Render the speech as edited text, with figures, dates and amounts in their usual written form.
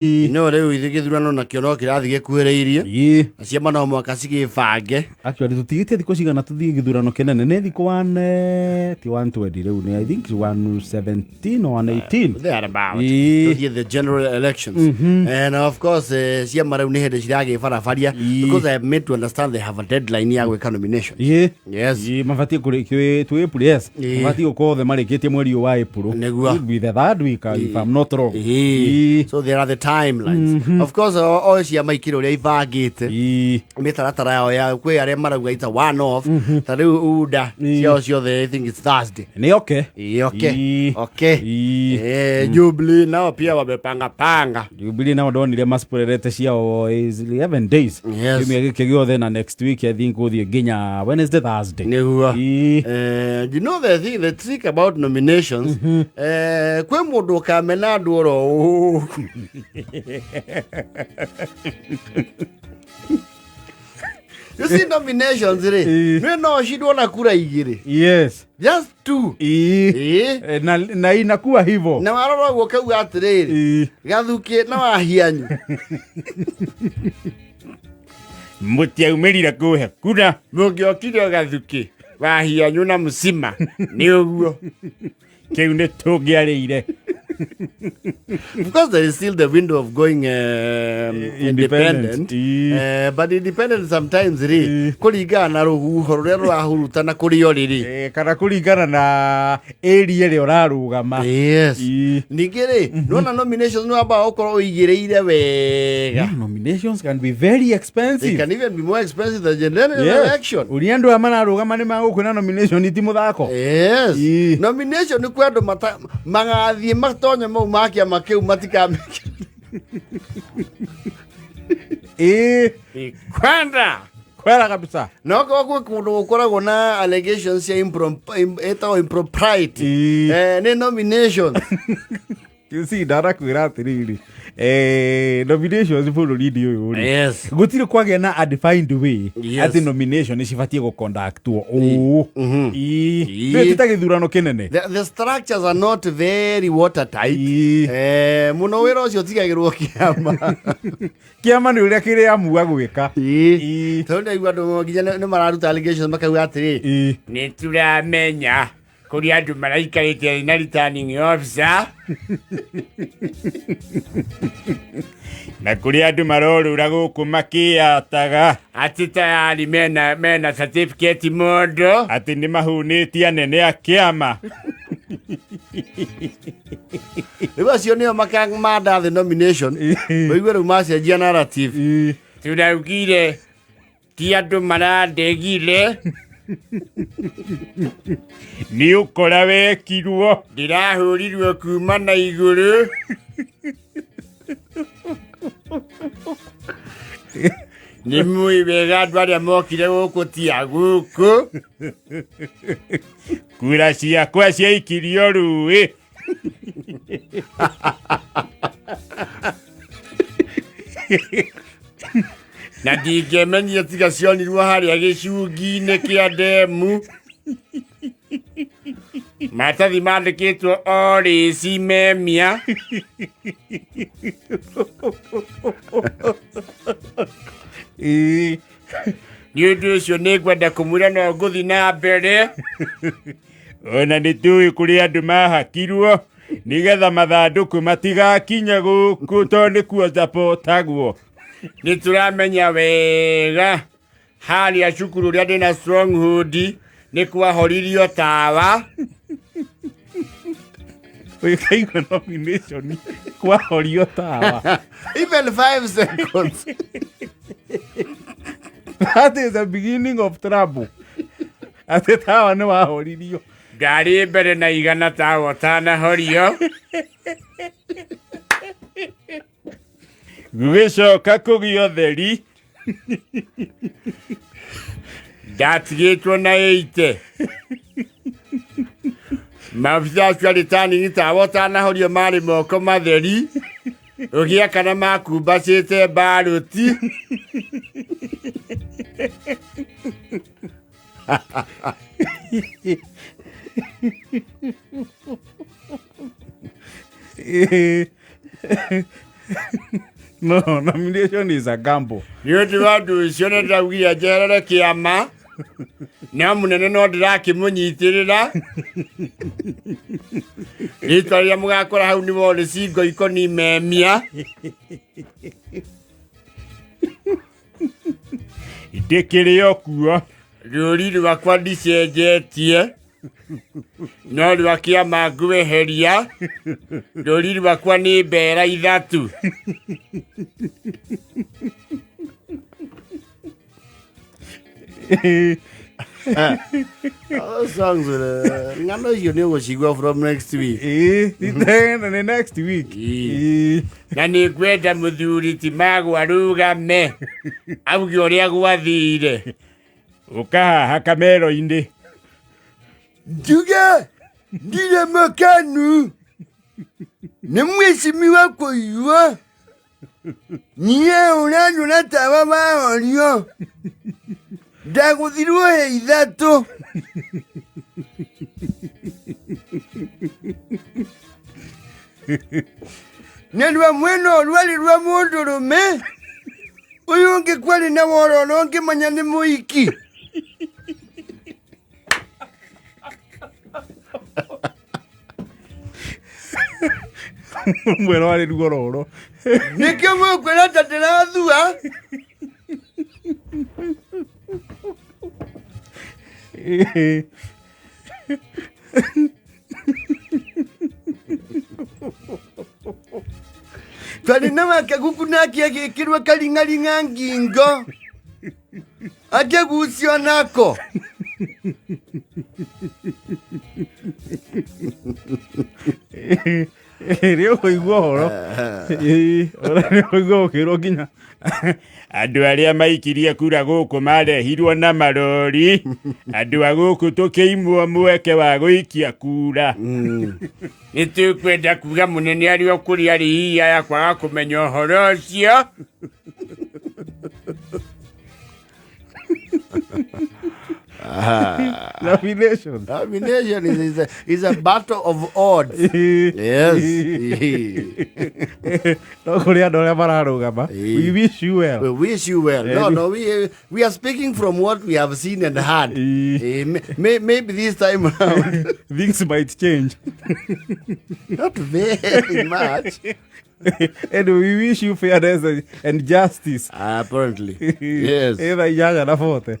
No rĩu ithuĩ gĩthurano nakĩo no kĩrathiĩ gĩkuhĩrĩirie. Ĩĩ. Ciama no mũhaka cigĩbange. Actually tũtigĩtie thikũ cigana tũthiĩ gĩthurano kĩnene, nĩ thikũ one ti 120 rĩu, nĩ I think 117 or 118. Thereabout. Ĩĩ. Tũthiĩ the general elections. And of course ciama rĩu nĩ hĩndĩ ciragĩbarabaria because I am made to understand they have a deadline ya gwĩka nomination. Ĩĩ. Yes. Ĩĩ, mabatiĩ kũrĩkio twĩ April, yes. Ĩĩ. Mabatiĩ gũkorwo othe marĩkĩtie mweri ũyũ wa April. Nĩguo. Will be the third week, if I'm not wrong. Ĩĩ. Ĩĩ. So there are the timelines. Of course o ciama ikĩrĩ ũrĩa ibangĩte Ĩĩ. mĩtaratara yao ya kwĩ arĩa marauga it's a one off, ta rĩu UDA ciao ciothe I think it's Thursday. Nĩ okay. Ĩĩ, okay. Ĩĩ. Okay. Ĩĩ. Jubilee nao pia wamepanga panga. Jubilee nao ndonire maspreadete ciao is 11 days. Yes. Kiumia gĩkĩ gĩothe na next week, I think gũthiĩ nginya Wednesday, Thursday. Nĩguo. Ĩĩ. You know the thing, the trick about nominations, kwĩ mũndũ ũkamena andũ oro ũũ. You see, nominations rĩ, Ĩĩ. nĩ no ũcindwo na kura igĩrĩ. Yes. Just two. Ĩĩ. Ĩĩ. Na inakuwa hivyo. Na warora ũguo kauga atĩrĩrĩ, Ĩĩ. gathukĩ na wahianyu. Mũtiaumĩrire kũhe kura. Mũngĩokire gathukĩ wahianyu na mũcima nĩ ũguo. Kĩu nĩ tũngĩarĩire. Because there is still the window of going independent. Independent. Ĩĩ. But independent sometimes rĩ, Ĩĩ. kũringana na rũhuho rũrĩa rũrahurutana kũrĩ o rĩrĩ. Kana kũringana na area ĩrĩa ũrarũgama. Yes. Ĩĩ. Ningĩ rĩ, nona nominations nĩ wambaga gũkorwo ũigĩrĩire wega. Yeah, nominations can be very They expensive. can even be more expensive than general Yes. election. Ũrĩa andũ aya mararũgama nĩ magũkwĩra nomination ti mũthako. Yes. Ĩĩ. Nomination nĩ kwĩ andũ magathiĩ matonye mau ma kĩama kĩu matikameke. Ĩĩ. Kwenda. Kwera kabisa. No korwo gwĩ kũndũ gũkoragwo na allegations cia ĩtagwo impropriety. Ĩĩ. Nĩ nomination. You see, ndanakwĩra atĩrĩrĩ, nominations bũrũri-inĩ ũyũ rĩ, Yes. gũtirĩ kwagĩa na a defined way Yes. atĩ nomination nĩ cibatiĩ gũconductwo ũũ. Ĩĩ. Ĩĩ. Nĩ ti ta gĩthurano kĩnene. The structures are not very watertight. Ĩĩ. Mũno wĩra ũcio ũtigagĩrwo kĩama. Kĩama nĩ ũrĩa kĩrĩamua gwĩka. Ĩĩ. Ĩĩ. Tondũ ndaigua andũ nginya nĩ mararuta allegations makauga atĩrĩ, Ĩĩ. Nĩ tũramenya kũrĩ andũ maraikarĩte na returning officer na kũrĩ andũ marorũra gũkũ makĩyataga atĩ tayari mena certificate mondo atĩ nĩ mahunĩtie anene a kĩama. Rĩu acio nĩo makamanda the nomination. Ũigue rĩu macenjia narrative. Ĩĩ. Tũraugire ti andũ marandegire, nĩ ũkora wekirwo, ndĩrahũrirwo kuma na igũrũ. Nĩ mũĩ wega andũ arĩa mokire gũkũ ti a gũkũ, kura ciakwa ciaikirio rũĩ. Na ndingĩmenyire tiga cionirwo harĩa gĩcungi-inĩ kĩa ndemu, maratathi mandĩkĩtwo orĩci memia. Ĩĩ. Nĩ ũndũ ũcio nĩ ngwenda kũmwĩra no ngũthi na mbere, ona nĩ tũĩ kũrĩ andũ mahakirwo nĩgetha mathandũkũ matigakinye gũkũ tondũ nĩkuo zapotagwo. Nĩ tũramenya wega harĩa cukuru ũrĩa ndĩna stronghold nĩ kwahoririo tawa. Ũkaigua nomination kwahorio tawa. Even 5 seconds. That is the beginning of trouble. Atĩ tawa nĩ wahoririo. Ngari mbere na igana tawa ũtanahorio. Gũgĩcoka kũgĩa ũtheri, ndatigĩtwo na ĩite maabitha acio arĩ tani tawa ũtanahorio marĩ moko matheri ũgĩakana makumbacĩte mbaruti. No, nomination is a gamble. Nĩ ũndũ wa ũndũ ũcio nĩ ndaugire njeherere kĩama, no mũnene no ndĩrakĩmũnyitĩrĩra. Rĩtwa rĩrĩa mũgakora hau nĩ Wallace Ngoikoni Memia. Ndĩkĩrĩ o kuo. Rũri rwakwa ndicenjetie, no rwa kĩama ngweheria. Rũri rwakwa nĩ mbera 3. Those songs, ng'ano icio nĩ ũgũcigua from next week. Ĩĩ, nĩ next week. Ĩĩ. Ĩĩ. Na nĩ ngwenda mũthuri ti Magwa rũgame auge ũrĩa gwathire. Ũka haha kamero-inĩ. Njuge ndirĩ mũkenu nĩ mwĩcimiwa kũigua niĩ ũranyona tawa wahorio ndagũthirwo he 3. Na rwa mwena ũrũ rwarĩ rwa mũndũrũme, ũyũ ũngĩ kwarĩ na wororo ngĩmenya nĩ mũiki. Mwena warĩ ruororo. Nĩkĩo mũkwĩra ta ndĩrathua. Twarĩ na wake guku nake agĩkĩrwo karing'aring'a ngingo akĩgucio nako. Nĩ ũkũigua ũhoro. Ĩĩ, ona nĩ ũkũigua ũkĩrwo nginya Andũ arĩa maikirie kura gũkũ marehirwo na marori, andũ a gũkũ tũkĩimwo mweke wa gũikia kura. Nĩ tũkwenda kuga mũnene arĩ o kũrĩa arĩ hihi aya kwaga kũmenya ũhoro ũcio. Nomination. Nomination is a battle of odds. Yes. No kũrĩ andũ arĩa mararũgama. Ĩĩ. We wish you well. We wish you well. No, no, we are speaking from what we have seen and heard. Ĩĩ. Maybe this time round. Things might change. Not very much. And we wish you fairness and justice. Apparently. Yes. Ĩtha 8:40.